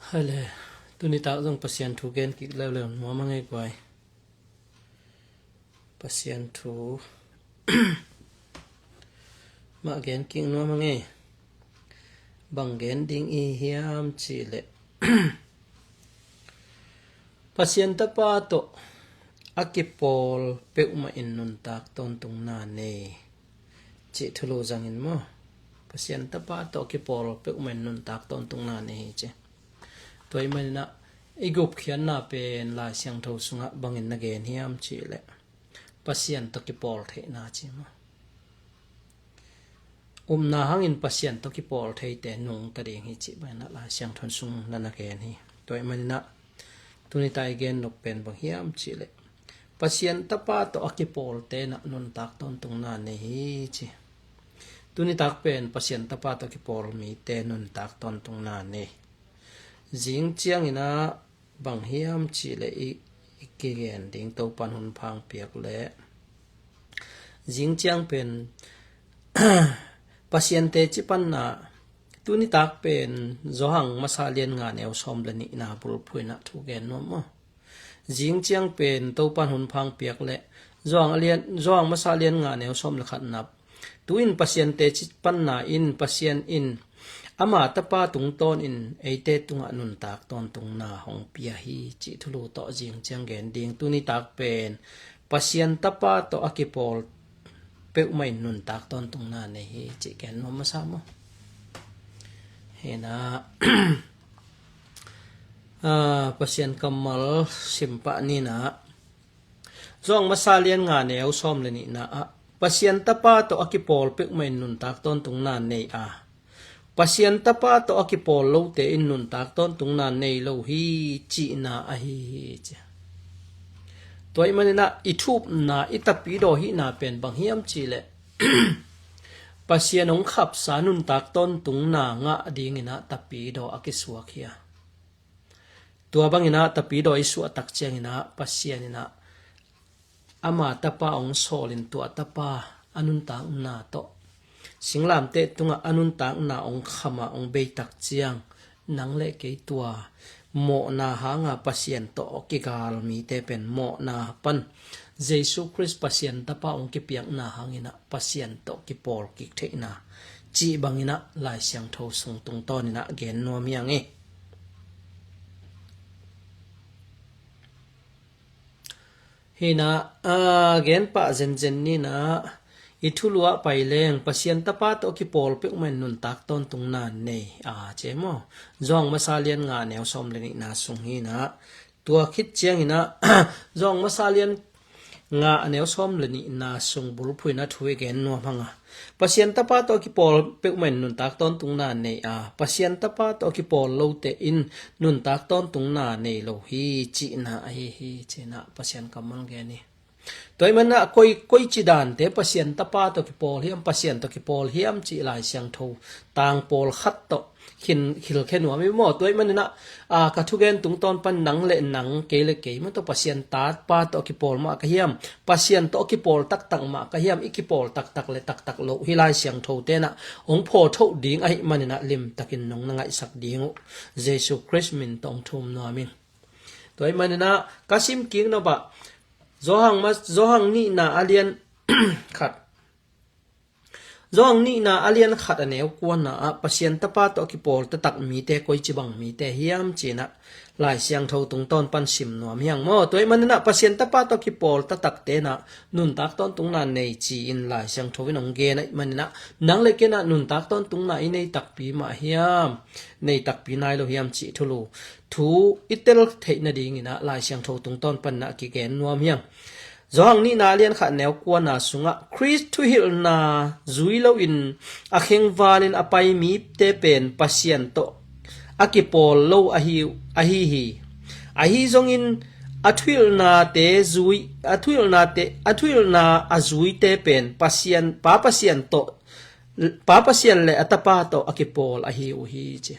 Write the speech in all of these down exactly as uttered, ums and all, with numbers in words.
Hale, tuni tak zong Pasian thu gen kik leuleu nuam a ngei guai. Pasian thu mah gen kik nuam a ngei. Bang gen ding i hiam cih leh Pasian Tapa tawh a kipawl peuhmah in nuntak tawntungna nei cih thulu zangin maw? Pasian Tapa tawh a kipawl peuhmah in nuntak tawntungna nei hi ci. Tua ahih maninah i gupkhiatna pen Lai Siangtho sungah bangin na gen hiam cih leh Pasian tawh kipawl theihna ci maw? Upna hangin Pasian tawh kipawl theite nungta ding hi cih banginah Lai Siangtho sung na na gen hi. Tua ahih maninah tuni tak i gen nop pen bang hiam cih leh Pasian Tapa tawh a kipawlte nah nuntak tawntungna nei hi ci. Tuni tak pen Pasian Tapa tawh a kipawl mite nuntak tawntungna nei. Zing cianginah bang hiam cih leh i, i kigen ding Topan hun phang piak leh zing ciang pen Pasian teci panna tuni tak pen Johan masa lian nga neu sawm le nihna bulphuh inah thu gen nuam maw? Zing ciang pen Topan hun phang piak leh Johan a lian, Johan masa lian nga neu sawm le khatna, tu-in Pasian teci panna in Pasian in ama Tapa tungtawnin eite tungah nuntak tawntungna hong pia hi cih thulu tawh zing ciang gen ding. Tuni tak pen Pasian Tapa tawh a kipawl peuhmah in nuntak tawntungna nei hi cih gen nuam masa maw? Hinah ah, Pasian kammal simpah ninah Johan masa lian nga neu sawm le nihna ah Pasian Tapa tawh a kipawl peuhmah in nuntak tawntungna nei a, Pasian Tapa tawh a kipawl lote in nuntak tawntungna nei lo hi cihna ahi hi ci. Tua ahih maninah i thupna, i tapidaw hihna pen bang hiam cih leh Pasian hong khapsa nuntak tawntungna ngah dinginah tapidaw a kisuak hi a, tua banginah tapidaw i suahtak cianginah Pasian inah ama Tapa hong sawlin tua Tapa a nuntakna tawh singlamteh tungah a nuntakna hong khama hong beitak ciang nang le kei tua mawhna hanga Pasian tawh kigal mite pen mawhna pan Jesu Khrist Pasian Tapa hong kipiakna hanginah Pasian tawh kipawl kik theihna cih banginah Lai Siangtho sung tungtawninah gen nuam hi ang hi. Hinah ah, gen pah zenzen ninah i thulu ah pai leng Pasian Tapa tawh kipawl peuhmah in nuntak tawntungna nei a ci maw? Johan masa lian nga neu sawm le nihna sung hinah tua khit cianginah Johan masa lian nga neu sawm le nihna sung bulphuh inah thu i gen nuam hang a, Pasian Tapa tawh a kipawl peuhmah in nuntak tawntungna nei a, Pasian Tapa tawh a kipawl lote in nuntak tawntungna nei lo hi cihna ahi hi cinah Pasian kammal gen hi. Tua ahih maninah koi, koici dante Pasian Tapa tawh kipawl hiam, Pasian tawh kipawl hiam cih Lai Siangtho tang pawlkhat tawh khin, khilkhia nuam hi maw? Tua ahih maninah ah, ka thugen tungtawn pan nang le nang, kei le kei maw tawh Pasian Tapa tawh kipawl mah ka hiam, Pasian tawh kipawl taktak mah ka hiam, i kipawl taktak le taktak loh hi Lai Siangtho tenah hong phawthoh ding ahih maninah limtakin nong na ngaihsak ding uh Jesu Khrist min tawh hong thum nuam ing. Tua ahih maninah ka sim kik nop ah Johan mas-, Johan nihna a lian khat, Johan nihna a lian khat a neu kuana ah Pasian Tapa tawh a kipawl taktak mite koici bang mite hiam cinah Lai Siangtho tungtawn pan sim nuam hi ang maw? Tua ahih maninah Pasian Tapa tawh a kipawl taktak tenah nuntak tawntungna nei ci-in Lai Siangtho in hong gen ahih maninah nang le kei nah nuntak tawntungna i nei takpi mah hiam, nei takpi nai lo hiam cih thulu thu i tel theih nadinginah Lai Siangtho tungtawn panah kigen nuam hi ang. Johan nihna a lian khat neu kuana sungah Khrist thuhilhna zui loin a khengvalin a pai mite pen Pasian tawh a kipawl lo ahi, ahi hi. Ahi zongin a thuhilhnate zui, a thuhilhnate, a thuhilhna a zuite pen Pasian, Pa Pasian tawh, Pa Pasian le a Tapa tawh a kipawl ahi uh hi ci.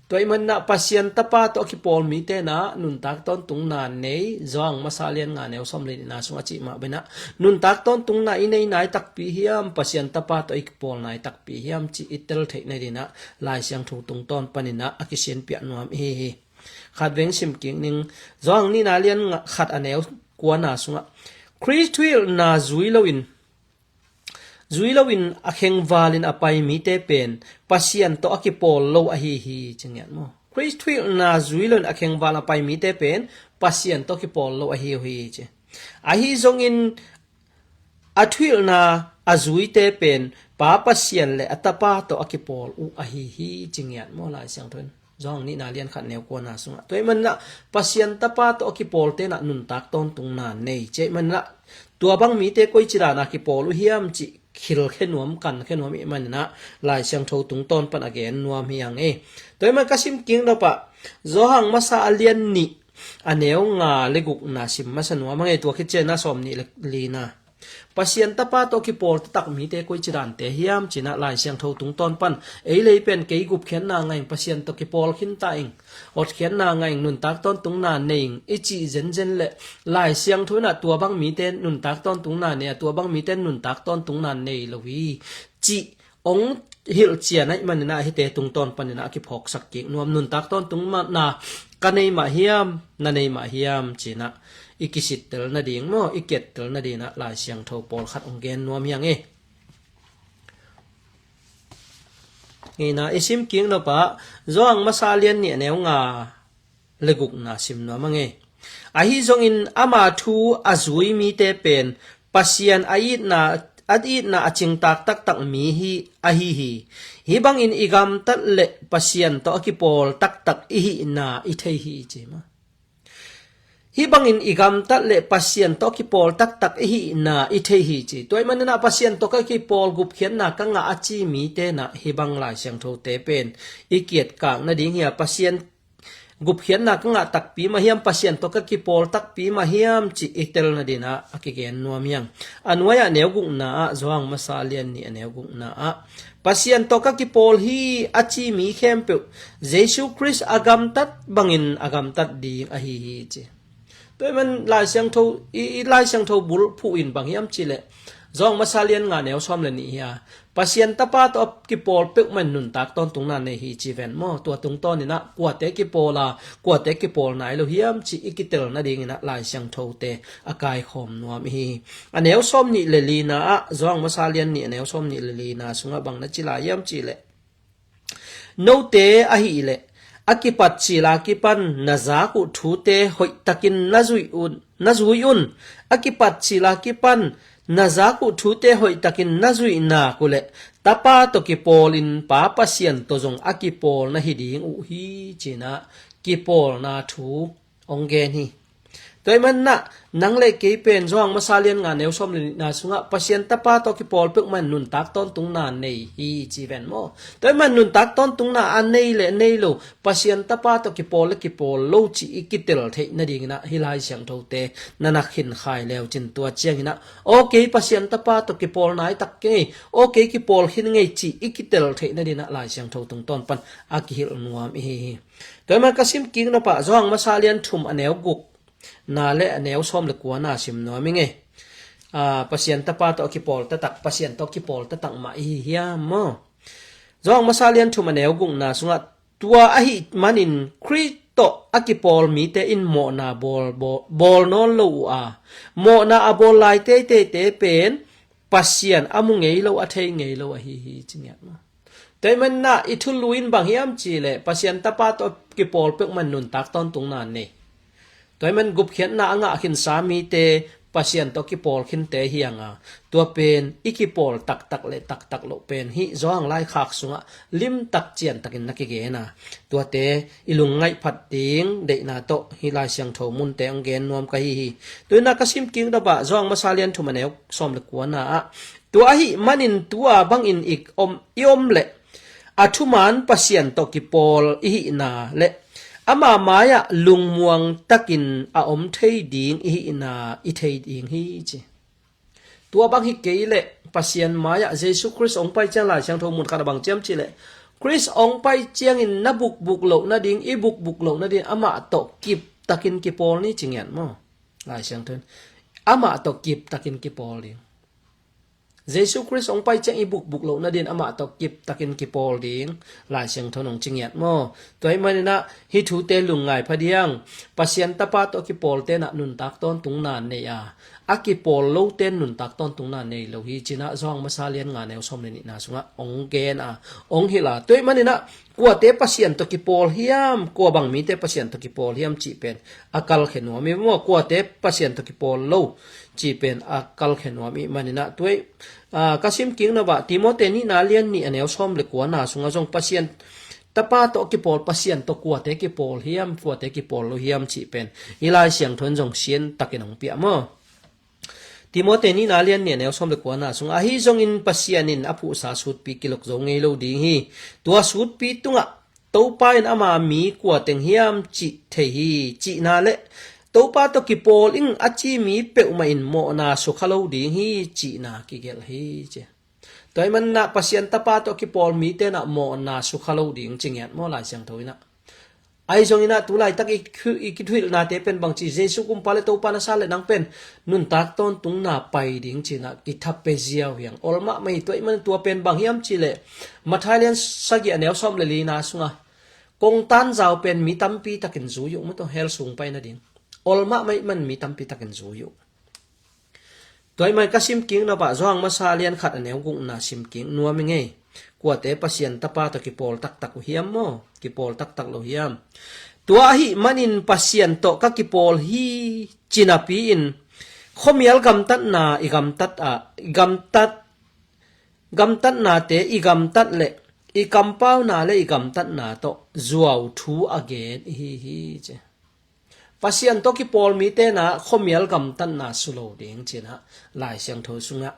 Tua ahih manin ah Pasian Tapa tawh a kipawl mite in ah nuntak tawntungna nei, Johan masa lian nga neu sawm le nihna sungah cih mah bangin ah, nuntak tawntungna i nei nai takpi hiam, Pasian Tapa tawh i kipawl nai takpi hiam cih i tel theih nadingin ah Lai Siangtho tungtawn panin ah a kisianpiak nuam i hi hi. Khat veng sim kik ning. Johan nihna lian nga khat a neu kuana sungah, Khrih thuhilhna zui loin zui loin a khengvalin a pai mite pen Pasian tawh a kipawl lo ahi hi, ci ngiat maw? Khrih thuhilhna zui loin a khengval a pai mite pen Pasian tawh a kipawl lo ahi uh hi, ci. Ahi zongin a thuhilhna a zuite pen Pa Pasian le a Tapa tawh a kipawl uh ahi hi, ci ngiat maw, Lai Siangtho in? Johan nihna lian khat neu kuana sungah. Tua ahih manin ah Pasian Tapa tawh a kipawlte in ah nuntak tawntungna nei. Tua ahih manin ah tua bang mite koici dana kipawl uh hiam cih khilkhia nuam, kankhia nuam i hih manin ah Lai Siangtho tungtawn pan a gen nuam hi hang e. Tua ahih manin ka sim kik nop ah Johan masa a lian nih a neu nga le gukna sim masa nuam hang e, tua khit ciangin ah sawm nih le lina. Pasian Tapa tawh kipawl taktak mite koici dante hiam ci-in ah Lai Siangtho tungtawn pan, ei le ei pen kei gupkhiatna ngah ing, Pasian tawh kipawl khin ta ing, hotkhiatna ngah ing, nuntak tawntungna nei ing i cih zenzen le Lai Siangtho in ah tua bang mite nuntak tawntungna nei a, tua bang mite nuntak tawntungna nei lo hi cih hong hilhcian ahih manin ah hihte tungtawn panin ah a kiphawksak kik nuam, nuntak tawntungna ka nei mah hiam, na nei mah hiam ci-in ah i kisittel nading maw, i kiettel nadingin ah Lai Siangtho pawlkhat hong gen nuam hi hang e. Ngeina i sim kik nop ah Johan masa lian nih a neu nga le gukna sim nuam hang e. Ahi zongin ama thu a zui mite pen Pasian a itna, a itna a cingtak taktak mi hi, ahi hi. Hih bangin i gamtat le Pasian tawh a kipawl taktak i hihna i thei hi, ci maw? Hih bangin i gamtat le Pasian tawh a kipawl taktak i hihna i thei hi, ci. Tua ahih manin ah Pasian tawh ka kipawl, gupkhiatna ka ngah a ci mite in ah hih bang Lai Siangthote pen i kietkak nading hi a, Pasian gupkhiatna ka ngah takpi mah hiam, Pasian tawh ka kipawl takpi mah hiam cih i tel nadingin ah a kigen nuam hi hang. A nuai-ah neu gukna ah, Johan masa lian nih a neu gukna ah, Pasian tawh ka kipawl hi a ci mi khempeuh Jesu Khrist a gamtat bangin a gamtat ding ahi hi, ci. Tua ahih manin Lai Siangtho, i, i Lai Siangtho bulphuh in bang hiam cih leh, Johan masa lian nga neu sawm le nih hi a, Pasian Tapa tawh a kipawl peuhmah in nuntak tawntungna nei hi, ci ven maw? Tua tungtawnin ah kuate kipawl a, kuate kipawl nai lo hiam cih i kitel nadingin ah Lai Siangthote a kaikhawm nuam i hi hi. A neu sawm nih le lina ah, Johan masa lian nih a neu sawm nih le lina sungah bang na ci lai hiam cih leh, note ahih leh a kipat cil a kipan na zak uh thute hoihtakin na zuih un, na zui un. A kipat cil a kipan na zak uh thute hoihtakin na zuih nak uh leh Tapa tawh kipawlin Pa Pasian tawh zong a kipawl na hi ding uh hi, ci-in ah kipawlna thu hong gen hi. Tua ahih manin ah nang le kei pen Johan masa lian nga neu sawm le nihna sungah Pasian Tapa tawh kipawl peuhmah in nuntak tawntungna nei hi, ci ven maw? Tua ahih manin nuntak tawntungna a nei le nei lo, Pasian Tapa tawh kipawl le kipawl lo cih i kitel theih nadingin ah hih Lai Siangthote na na khinkhai le uh cin, tua ciangin ah, aw kei Pasian Tapa tawh kipawl nai tak ka ngei, aw kei kipawl khin ngei cih i kitel theih nadingin ah Lai Siangtho tungtawn pan a kihilh nuam i hi hi. Tua ahih manin ka sim kik nop ah Johan masa lian thum a neu gukna le a neu sawm le kuana sim nuam i ngei. Ah, Pasian Tapa tawh a kipawl taktak, Pasian tawh a kipawl taktak mah i hi hiam maw? Johan masa lian thum a neu gukna sungah, tua ahih manin Khrih tawh a kipawl mite in mawhna bawl, bawl, bawl nawn lo uh a, mawhna a bawl lai teiteite pen Pasian a mu ngei lo, a thei ngei lo ahi hi, ci ngiat maw? Tua ahih manin ah i thulu in bang hiam cih leh Pasian Tapa tawh kipawl peuhmah in nuntak tawntungna nei. Tua ahih manin gupkhiatna a ngah khinsa mite Pasian tawh kipawl khinte hi hang a, tua pen i kipawl taktak le taktak loh pen hih Johan laikhak sungah limtak ciantakin na kigen a, tuate i lungngaih phat ding deihna tawh hih Lai Siangtho munte hong gen nuam ka hi hi. Tua ahih manin ah ka sim kik nop ah Johan masa lian thum a neu sawm le kuana ah, tua ahih manin tu-a bangin i om, i om leh a thuman Pasian tawh kipawl i hihna le ama mai-ah lungmuang takin a om thei ding i hihna i thei ding hi, ci. Tua bang hi kei leh Pasian mai-ah Jesu Khrist hong pai ciang Lai Siangtho mun khat ah bang ci hiam cih leh, Khrist hong pai ciangin na bukbuk loh nading, i bukbuk loh nading amah tawh kiptakin kipawl ni ci ngiat maw? Lai Siangtho in amah tawh kiptakin kipawl ding. Jesu Khrist hong pai ciang i bukbuk loh nading amah tawh kiptakin kipawl ding Lai Siangtho in hong ci ngiat maw? Tua ahih maninah hih thute lungngai phadiang, Pasian Tapa tawh kipawlte'n ah nuntak tawntungna nei a, a kipawl lote'n nuntak tawntungna nei lo hi cinah Johan masa lian nga neu sawm le nihna sungah hong gen a, hong hilh a. Tua ahih maninah kuate Pasian tawh kipawl hiam, kua bang mite Pasian tawh kipawl hiam cih pen a kalkhia nuam hi maw? Kuate Pasian tawh kipawl lo cih pen a kalkhia nuam ahih maninah tua ahih, ah, ka sim kik nop ah Timote nihna lian nih a neu sawm le kuana sungah zong Pasian Tapa tawh kipawl, Pasian tawh kuate kipawl hiam, kuate kipawl lo hiam cih pen hih Lai Siangtho in zong siantakin hong pia maw? Timote nihna lian nih a neu sawm le kuana sungah, ahi zongin Pasian in a phuhsa sutpi kilok zo ngei lo ding hi. Tua sutpi tungah Topa in ama mi kua teng hiam cih thei hi cihna le Topa tawh kipawl ing a ci mi peuhmah in mawhna sukha lo ding hi cihna kigelh hi ci. Tua ahih maninah Pasian Tapa tawh kipawl mite'n ah mawhna sukha lo ding ci ngiat maw Lai Siangtho inah? Ahi zonginah tu laitak i, i kithuhilhnate pen bangci, Jesu kumpa le Topa na sa le nang pen nuntak tawntungna pai ding cinah kithape ziau hiang. Ol mahmah hi. Tua ahih manin tua pen bang hiam cih leh Matthai lian sagih a neu sawm le lina sungah kongtan zau pen mi tampi takin zui uh maw, tua hell sung pai nading. Ol mahmah ahih man mi tampi takin zui uh. Tua ahih manin ka sim kik nop ah Johan masa lian khat a neu gukna sim kik nuam ing ei. Kuate Pasian Tapa tawh kipawl taktak uh hiam maw? Kipawl taktak lo hiam? Tua ahih manin Pasian tawh ka kipawl hi ci napi-in khuamial gamtatna i gamtat ah, i gamtat, gamtatnate i gamtat le i kampauna le i gamtatna tawh zuau thu a gen ihi hi ci. Pasian tawh kipawl mite'n ah khuamial gamtatna su lo ding cinah Lai Siangtho sungah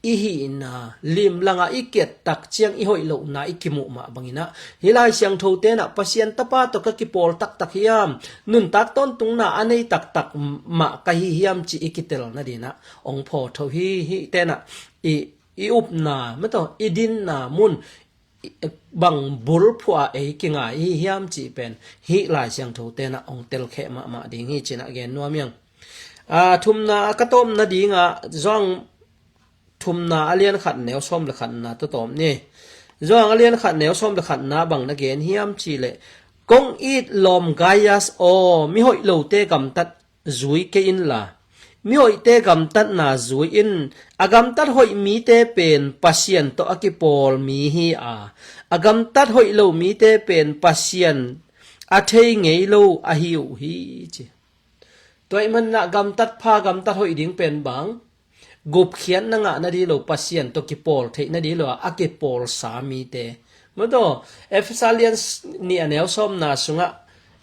i hihna limlangah i kiattak ciang i hoih lohna i kimuh mah banginah hih Lai Siangthote'n ah Pasian Tapa tawh ka kipawl taktak hiam, nuntak tawntungna a nei taktak mah ka hi hiam cih i kitel nadinah hong phawtho hi. Hih te'n ah i, i upna maw, tua i dinna mun bang bulphuh ah ei kingai i hi hiam cih pen hih Lai Siangthote'n ah hong telkheh mahmah ding hi cinah gen nuam hiang. A, thumna a ka tawpna dingah Johan thumna a lian khat neu sawm le khatna tawh tawp ni. Johan a lian khat neu sawm le khatna bang na gen hiam cih leh, kong it lawm Gaius aw, mihoih lote gamtat zui kei inla, mihoihte gamtatna zui in. A gamtat hoih mite pen Pasian tawh a kipawl mi hi a, a gamtat hoih lo mite pen Pasian a thei ngei lo ahi uh hi ci. Tua ahih maninah gamtat pha gamtat hoih ding pen bang, gupkhiatna ngah nading lo, Pasian tawh kipawl theih nading lo a, a kipawlsa mite. Maw, tua Efesa lian nih a neu sawmna sungah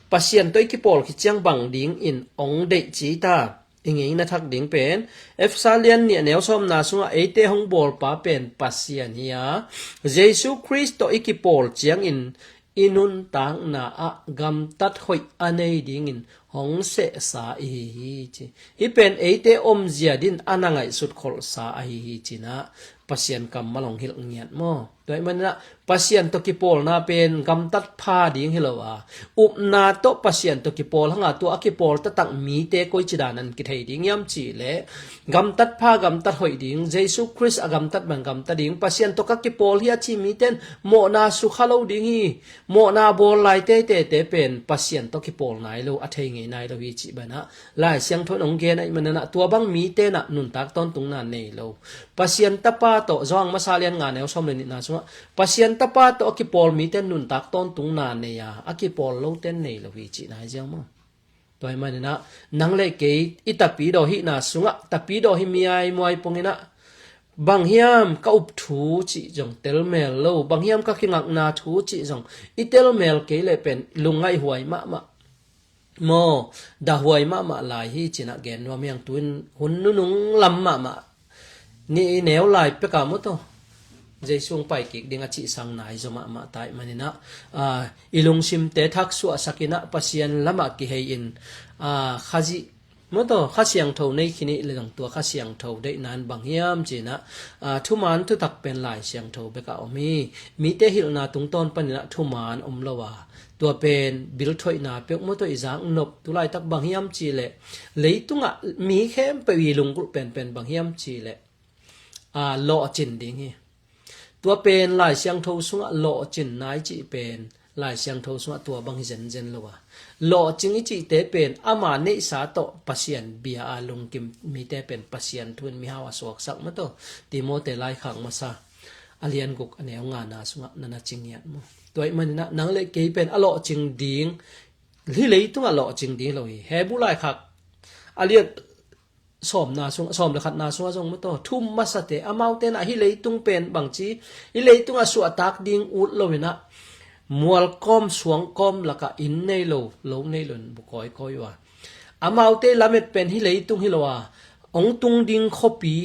Pasian tawh i kipawl khit ciang bang dingin hong deih ci ta. I ngeina thak ding pen Efesa lian nih a neu sawmna sungah eite hong bawlpa pen Pasian hi a, Jesu Khrist tawh i kipawl ciangin i nuntakna ah gamtat hoih a nei dingin hong sehsa ihi hi ci. Hih pen eite omzia din a na ngaihsut kholhsa ahi hi cinah Pasian kammal hong hilh ngiat maw? Tua ahih maninah Pasian tawh kipawlna pen gamtat pha ding hi lo a, upna tawh Pasian tawh kipawl hanga tua a kipawl taktak mite koici danin kithei ding hiam cih leh, gamtat pha gamtat hoih ding, Jesu Khrist a gamtat bang gamta ding, Pasian tawh ka kipawl hi a ci mite'n mawhna sukha lo ding hi. Mawhna bawl lai teitei te pen Pasian tawh kipawl nai lo, a thei ngei nai lo hi cih banah Lai Siangtho in hong gen ahih maninah tua bang mite'n ah nuntak tawntungna nei lo. Pasian Tapa tawh, Johan masa lian nga neu sawm le nihna sungah Pasian Tapa tawh a kipawl mite'n nuntak tawntungna nei a, a kipawl lote'n nei lo hi cihna hi ziau maw? Tua ahih maninah nang le kei i tapidaw hihna sungah tapidaw hi miaimuai ponginah, bang hiam ka up thu cih zong telmel lo, bang hiam ka kingakna thu cih zong i telmel kei leh pen lungngaihhuai mahmah maw, dahhuai mahmah lai hi cinah gen nuam hiang. Tu-in hun nunung lam mahmah, ni i neu lai peka maw, tua Jesu hong pai kik ding a cih sang nai zaw mahmah ta ahih maninah, a, i lungsimte thaksuahsak inah Pasian lamah kihei in, a, Khazih Maw taw, Kha Siangtho nei khin i le zong tua Kha Siangtho deihna in bang hiam ci-in ah, aa, thuman thutak pen Lai Siangtho bek ah om hi. Mite hilhna tungtawn panin ah thuman om lo a, tua pen bilthoihna peuh maw taw i zak nop. Tu laitak bang hiam cih leh, leitungah mi khempeuh i lunggulh penpen bang hiam cih leh, aa, lawhcin ding hi. Tua pen Lai Siangtho sungah lawhcinna i cih pen Lai Siangtho sungah tua bang hi zenzen lo a, lawhcing i cihte pen ama neihsa tawh Pasian bia a lungkim mite pen Pasian thu in mihau a suaksak maw taw. Timote laikhak masa a lian guk a neu ngana sungah na na ci ngiat maw. Tua ahih manin ah nang le kei pen a lawhcing ding, hih leitungah lawhcing ding lo hi. Hebru laikhak a lian sawmna sung, sawm le khatna sungah zong maw taw, thu masate, amaute in ah hih leitung pen bangci, hih leitungah suahtak ding ut lo in ah, mualkawm suangkawm lakah inn nei lo, lo nei lo in bu kawikawi uh a, amaute lamet pen hih leitung hi lo a, hong tung ding khuapi,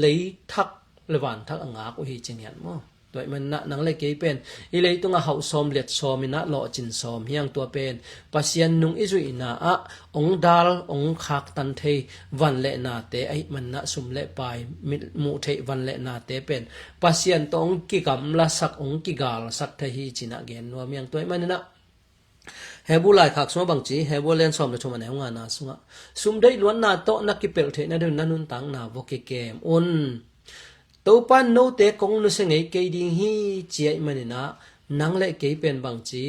lei thak le van thak a ngak uh hi ci ngiat maw. Tua ahih manin ah nang le kei pen hih leitungah hauh sawm liat sawm in ah lawhcin sawm hi hang. Tua pen Pasian nung i zuihna ah hong dal, hong khaktan thei van le nate ahih manin ah sum le pai mit muh theih van le nate pen Pasian tawh hong kigamlasak, hong kigalsak thei hi ci-in ah gen nuam hi hang. Tua ahih manin ah Hebru laikhak sungah bangci, Hebru a lian sawm le thum a neu ngana sungah, sum deih luatna tawh na kipelh theih nading un na nuntakna vua kikem un. Topa in note kong nusia ngei kei ding hi ci ahih manin ah, nang le kei pen bangci,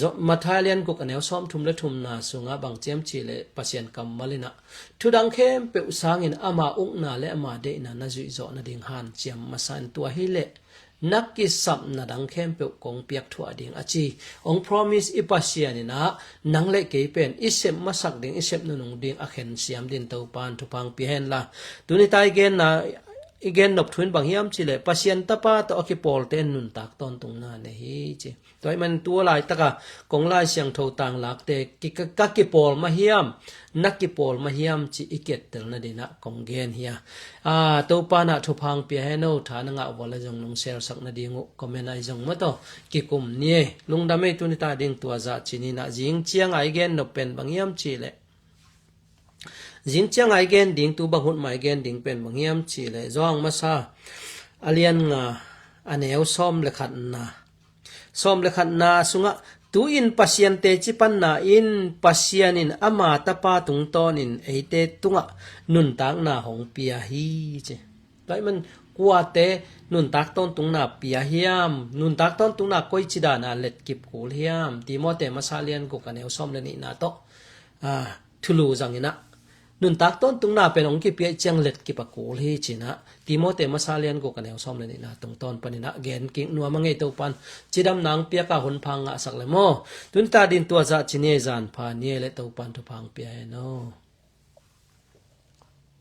Zo-, Matthai a lian guk a neu sawmthum le thumna sungah bangci hiam cih leh Pasian kammal in ah, thu dang khempeuh sangin ama ukna le ama deihna na zuih zawh nading hanciam masa in, tua hi leh na kisapna dang khempeuh kong piak thuah ding a ci. Hong promise i Pasian in ah, nang le kei pen i sep masak ding, i sep nunung ding a khensiam dingin Topa in thupha hong pia hen la. Tuni ta i genna, i gen nop thu in bang hiam cih leh, Pasian Tapa tawh a kipawlte in nuntak tawntungna nei hi ci. Tua ahih manin tu laitak a kong Lai Siangtho tanglakte ki-, ka, ka kipawl mah hiam, na kipawl mah hiam cih i kiettel nading in ah kong gen hi a. Aa, Topa in ah thupha hong pia hen aw. Tha na ngah uh a leh zong nong share sak nading uh comment ah zong maw taw kikum ni ei. Lungdam ei. Tuni ta ding tua zah ci ni in ah, zing ciang a i gen nop pen bang hiam cih leh, zing ciang a i gen ding, tu bang hun mah i gen ding pen bang hiam cih leh, Johan masa a lian nga a neu sawm le khatna, sawm le khatna sungah, tu-in Pasian teci panna in Pasian in ama Tapa tungtawnin eite tungah nuntakna hong pia hi ci. Tua ahih manin kuate nuntak tawntungna pia hiam, nuntak tawntungna koici dan a letkip kul hiam? Timote masa a lian guk a neu sawm le nihna tawh, aa, thulu zang in ah, nuntak tawntungna pen hong kipia ih ciang letkip a kul hi ci-in ah, Timote masa a lian guk a neu sawm le nihna tungtawn panin ah gen kik nuam ing ei. Topa in cidamna hong piak a, hun pha hong ngahsak leh maw. Tuni ta ding tua zah ci ni ei. Zan pha ni ei leh, Topa in thupha hong pia hen aw.